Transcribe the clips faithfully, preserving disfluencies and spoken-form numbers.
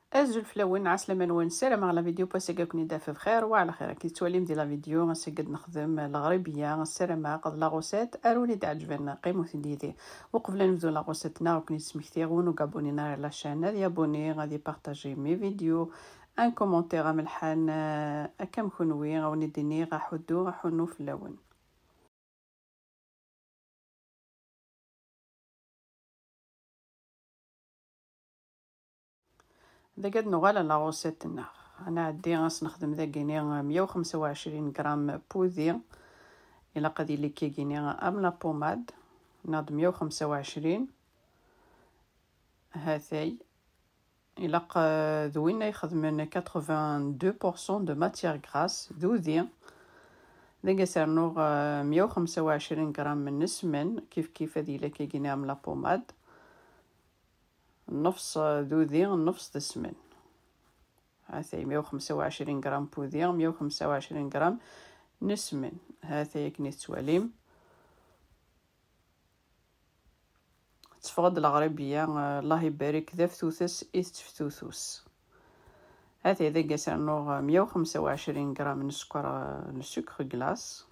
Azul fell-awen, ɛeslama-nwen, ssarameɣ la vidéo n wass-agi ad ken-id-taf bxir wa ɛla xir. Akken tettwalim di la vidéo, ass-agi ad nexdem leɣribiya, ssarameɣ d la recette ara wen-d-ɛeǧben, qqimet-d yid-i. Uqbel ad nebdu la recette-nneɣ, ad ken-id-smektiɣ, win ur abonné ara la chaîne, ad yabonné, ad ypartaji mes vidéos, un commentaire amelḥan, eh, akka am kenwi, ad wen-d-iniɣ aḥuddu, aḥunnu fell-awen. Dagi ad nuɣal ɣer la recette-nneɣ. Ad nɛeddi ad s-nexdem dagini meyya u xemsa u ɛecrin gram pudi. Ilaq ad yili kagini am la pommade. Nniɣ-d meyya u xemsa u ɛecrin. Hatay. Ilaq, eh, d winna ixedmen quatre-vingt-deux pour cent de matière grasse, d udi. Dagi ad s-rnuɣ, eh, meyya u xemsa u ɛecrin gram n ssmen, kif kif ad yili kagini am la pommade. Nnefs, eh, d udi, nnefs d ssmen. Hatay, meyya u xemsa u ɛecrin gram pudi, meyya u xemsa u ɛecrin gram n ssmen. Hatay akken i tettwalim. Teffeɣ-d leɣribiya, eh, Allah ibarek, d aftutus i tetteftutus. Hatay dagi ad s-rnuɣ, eh, meyya u xemsa u ɛecrin gram n sskeṛ, eh, n sucre glace.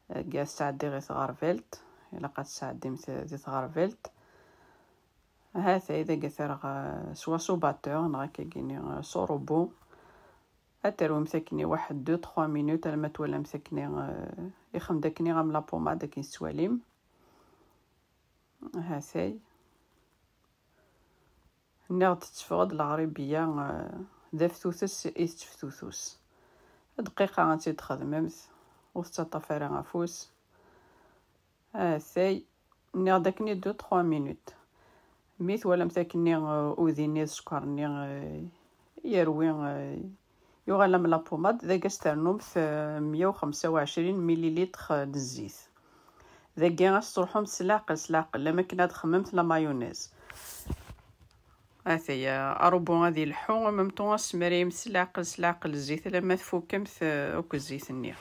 Dagi ad t-sɛeddiɣ i tɣerbalt, ilaq ad t-sɛeddimt di tɣerbalt. Hatay dagi ad t-rreɣ, eh, soit s ubatteur neɣ akkagini, eh, s urubbu. Ad terwimt akkenni waḥed deux trois minutes alamma twalamt akkenni, eh, ixdem-d akkenni am la pommade akken tettwalim. Hatay. Nniɣ-d tetteffeɣ-d leɣribiya, eh, d aftutus i tetteftutus. Dqiqa ad tt-id-txedmemt, ur tettaṭṭaf ara afus. Hatay, nniɣ-d akkenni deux trois minutes. Mi twalamt akkenni, eh, udi-nni d sskeṛ-nni, eh, yerwi, eh, yuɣal am la pommade, dagi ad s-ternumt, eh, meyya u xemsa u ɛecrin millilitres n zzit. Dagi ad s-truḥemt s leɛqel, s leɛqel, am akken ad txemmemt la mayonnaise. Ataya, arubu ad ileḥḥu, en même temps ad s-tesmarimt s leɛqel, s leɛqel zzit, alamma tfukemt, eh, akk zzit-nni.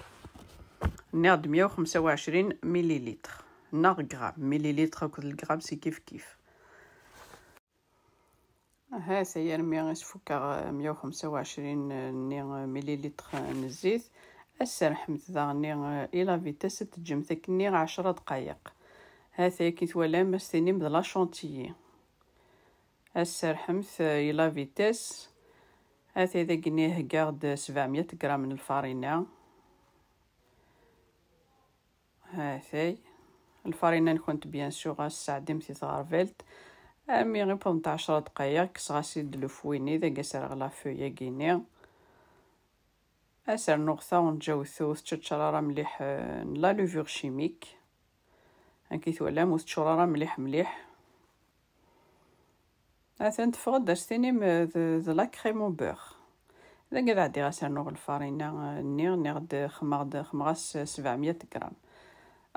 Nniɣ-d meyya u xemsa u ɛecrin millilitres, neɣ gram, millilitres akked lgram si kif kif. Hatay armi i s-fukeɣ, eh, meyya u xemsa u ɛecrin-nni millilitres n zzit. Ad serḥemt daɣen, eh, i la vitesse, ad teǧǧemt akkenni ɛecra dqayeq. Hatay akken twalam, ad s-tinim d la chantilly. Ad serḥemt, eh, i la vitesse. Hatay dagini heggaɣ-d sebɛemya gram n lfarina. Hatay. Lfarina-nkent, bien sûr, ad s-tesɛeddimt i tɣerbalt. Armi i wwḍent ɛecra dqayeq, kkseɣ-as-id le fouet-nni, dagi ad s-rreɣ la feuille-agi-nni. Ad s-rnuɣ taɣenǧawt ur teččaččar ara mliḥ, eh, n la levure chimique. Akken twalam, ur teččur ara mliḥ mliḥ. Atan teffeɣ-d, ad s-tinim, eh, d, d la crème au beurre. Dagi ad ɛeddiɣ ad s-rnuɣ lfarina, eh, nni, nniɣ-d xemmeɣ-d, xemmeɣ-as sebɛemya gram.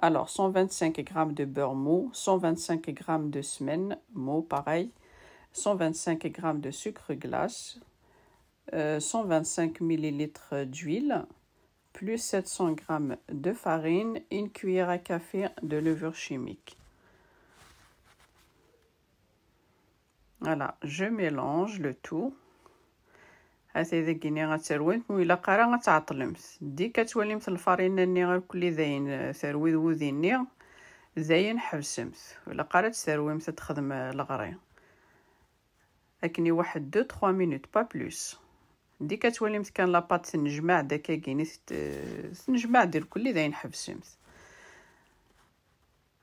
Alors, cent vingt-cinq grammes de beurre mou, cent vingt-cinq grammes de smen mou, pareil, cent vingt-cinq grammes de sucre glace, euh, cent vingt-cinq millilitres d'huile, plus sept cents grammes de farine, une cuillère à café de levure chimique. Voilà, je mélange le tout. Hatay dagini ad terwimt, ur ilaq ara ad tɛeṭṭlemt. Dès que ad twalimt lfarina-nni irkelli dayen, eh, terwi d wudi-nni, dayen ḥebsemt. Ur ilaq ara ad terwimt ad texdem, eh, leɣri. Akken i waḥed, deux, trois minutes, pas plus. Dès que ad twalimt kan la pâte tennejmaɛ-d akkagini, tet-, tennejmaɛ-d irkelli, dayen ḥebsemt.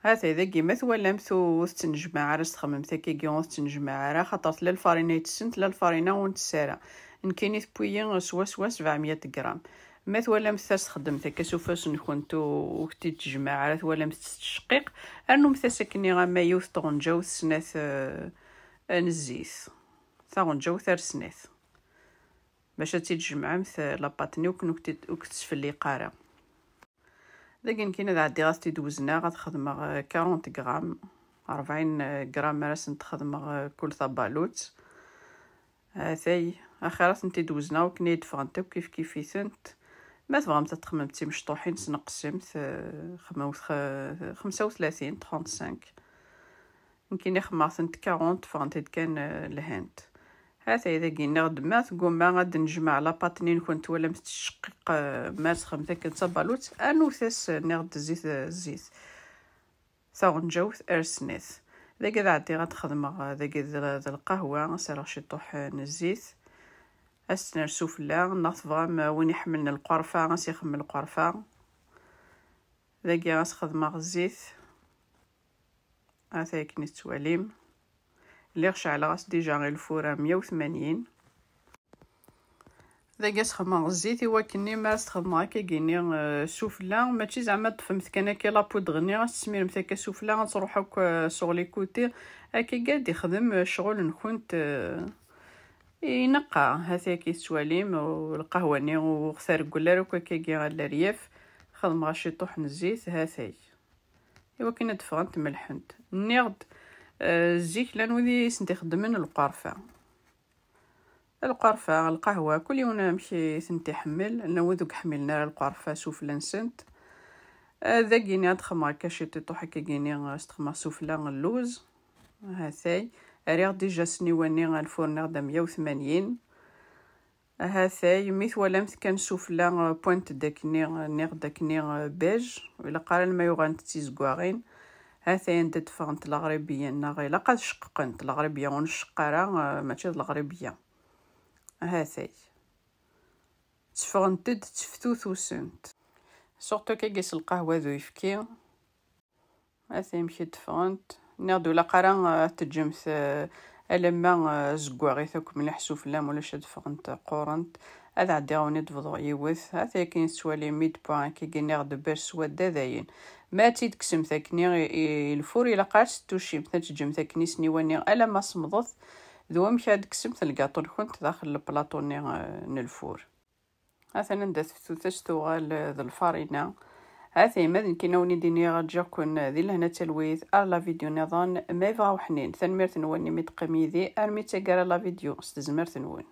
Hatay dagi, ma twalamt ur, ur tettnejmaɛ ara s txemmemt akkagi, ur tettnejmaɛ ara, xaṭer tella lfarina yettessent, tella lfarina ur ntess ara. Nekkini tewwi-yi swaswa sebɛemya gram. Ma twalamt tas txeddemt akka s ufassen-nkent, ur, ur k-t-id-tejmaɛ ara, twalamt tettceqqiq, rnumt-as akkenni ama yiwet tɣenǧawt, snat, eh, n zzit. Taɣenǧawt ar snat. Bac ad tt-id-tjemɛemt, eh, la pâte-nni ur k-, ur k-, ur k-tesfelliq ara. Dagi nekkini ad ɛeddiɣ ad t-id-wezneɣ, ad xedmeɣ, eh, quarante grammes, rebɛin gram ara sent-xedmeɣ, eh, kul tabalut. Hatay, axir ad tent-id-wezneɣ akken ad d-ffɣent akk kif kif-itent. Ma tebɣamt ad txemmemt d timecṭuḥin, sneqsemt, eh, xemsa u tlatin, trente-cinq. Nekkini xemmeɣ-tent quarante, ffɣent-id kan, eh, lhant. Atay dagi nniɣ-d ma tgumma ad d-nejmeɛ la pâte-nni-nkent, twalamt tettceqqiq, eh, ma txemt akken d tabalut, anut-as nniɣ-d zzit, zzit. Taɣenǧawt ar snat. Dagi ad ɛeddiɣ ad xedmeɣ, eh, dagi d, d lqahwa, ad s-rreɣ ciṭuḥ, eh, n zzit. Ad s-tt-nerr sufella, neɣ tebɣam, eh, win iḥemmlen lqerfa, ad s-ixemmel lqerfa. Dagi ad s-xedmeɣ zzit. Ata akken i tettwalim. Lliɣ ceɛleɣ-as déjà i lfur à meyya u tmanyin. Dagi ad s-xedmeɣ zzit i wakken-nni ma ad s-txedmeɣ akka-gini, eh, sufella, mačči zeɛma ad ṭṭfemt kan akka la poudre-nni, ad s-tesmiremt akka sufella, ad truḥ akk, eh, sur les côtés. Akka-gi ad ixdem, eh, ccɣel-nkent, eh, ineqqa. Hati akka i tettwalim, u lqahwa-nni ur ɣ-treggel ara akk akka-gi ɣer leryaf. Xedmeɣ ciṭuḥ n zzit, hatay. I wakken ad d-ffɣent melḥent. Nniɣ-d, eh, zik llan wid i sent-ixeddmen lqerfa. Lqerfa, lqahwa, kul yiwen amek i tent-iḥemmel, llan wid ur ḥemmlen ara lqerfa sufella-nsent. Eh, dagini ad xedmeɣ akka ciṭiṭuḥ akka gini, eh, s-texmeɣ sufella n lluz. Hatay, rriɣ déjà sniwa-nni ar lfur-nni ɣer meyya u tmanyin. Hatay, mi twalamt kan sufella, eh, pointe-d akkenni, eh, nniɣ-d akkenni, eh, beige, ur ilaq ara alma yuɣalent d tizeggaɣin. Hatay anda d-ffɣent leɣribiya, neɣ ilaq ad ceqqqent leɣribiya, ur nceqq ara, eh, mačči d leɣribiya. Hatay. Tteffɣent-d tteftutusent. Surtout akka s lqahwa d uyefki. Ata amek i d-ffɣent. Nniɣ-d ur ilaq ara, eh, ad teǧǧemt, eh, alamma, eh, zeggaɣit akk mliḥ sufella, ma ulac ad ffɣent qqurent. Ad ɛeddiɣ-awen-id bḍuɣ yiwet. Ata akken i tettwalim mi d-wwa akka-gi nniɣ-d beige s wadda dayen. Ma ad tt-id-kksemt akkenni i, i, i lfur, ilaq ara tt-tucimt, ad teǧǧemt akkenni sniwa-nni alamma semmḍet. D wamek ad d-kksemt lgaṭu-nkent daxel leplaṭu-nni, eh, n lfur. Atan anda teftutas tuɣal, eh, d lfarina. Atan ma d nekkini ad wen-id-iniɣ ǧǧiɣ-ken di lehna d talwit ar la vidéo nniḍen ma yebɣa uḥnin. Tanemmirt-nwen imi d-teqqim yid-i armi d taggara la vidéo s tezmert-nwen.